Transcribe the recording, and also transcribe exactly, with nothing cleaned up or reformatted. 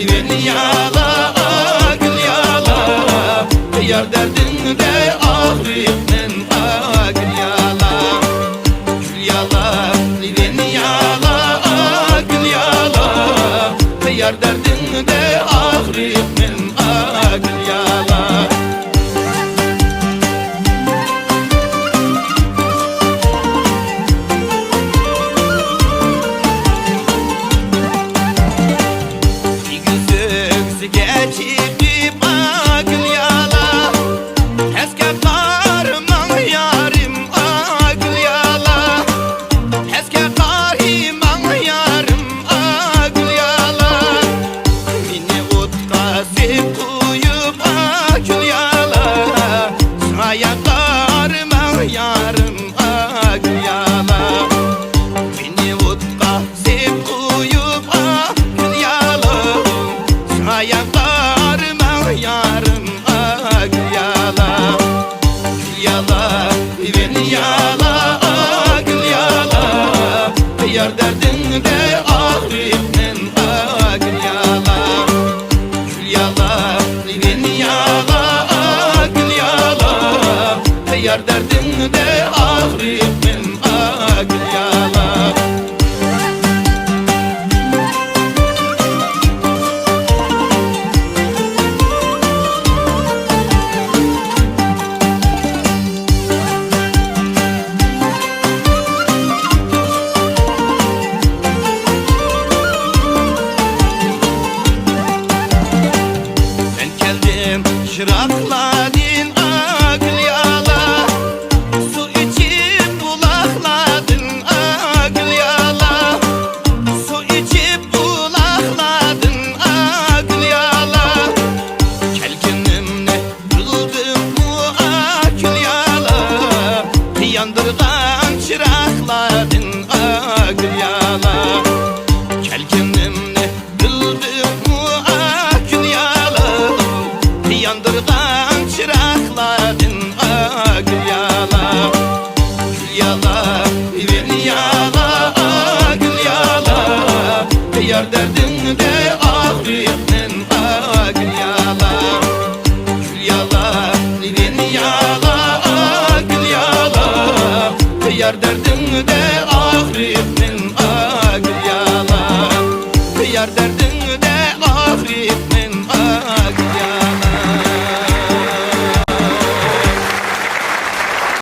ئىۋەن يالا، ئا گۈل يالا، يار دەردىڭدە ئاغرىيمەن، ئا گۈل يالا. گۈل يالا، ئىۋەن يالا، ئا گۈل يالا، يار دەردىڭدە ئاغرىيمەن، ئا گۈل يالا. ئېگىز ئۆگزىگە چىقىپ، ئا گۈل يالا، پەسكە قارىماڭ يارىم، ئا گۈل يالا. پەسكە قارىماڭ يارىم، ئا گۈل يالا. مېنى ئوتقا سېلىپ قويۇپ، ئا گۈل يالا، ساياق قارىماڭ يارىم، ئا گۈل يالا. مېنى ئوتقا سېلىپ قويۇپ، ئا گۈل يالا، ساياق قارىماڭ يارىم، ئا گۈل يالا. گۈل يالا، ئىۋەن يالا، ئا گۈل يالا، يار دەردىڭدە ئاغرىيمەن، ئا گۈل يالا. گۈل يالا، ئىۋەن يالا، ئا گۈل يالا، يار دەردىڭدە ئاغرىيمەن، ئا گۈل يالا. مەن كەلدىم يىراقلاردىن، ئا گۈل يالا، سۇ ئىچىپ بۇلاقلاردىن، ئا گۈل يالا، سۇ ئىچىپ بۇلاقلاردىن، ئا گۈل يالا. كەلگىنىمنى بىلدىڭمۇ، ئا گۈل يالا، ياندۇرغان چىراغلاردىن، ئا گۈل يالا. كەلگىنىمنى بىلدىڭمۇ، ئا گۈل يالا، ياندۇرغان چىراغلاردىن، ئا گۈل يالا. گۈل يالا، ئىۋەن يالا، ئا گۈل يالا، يار دەردىڭدە ئاغرىيمەن، ئا گۈل يالا. گۈل يالا، ئىۋەن يالا، ئا گۈل يالا، يار دەردىڭدە ئاغرىيمەن، ئا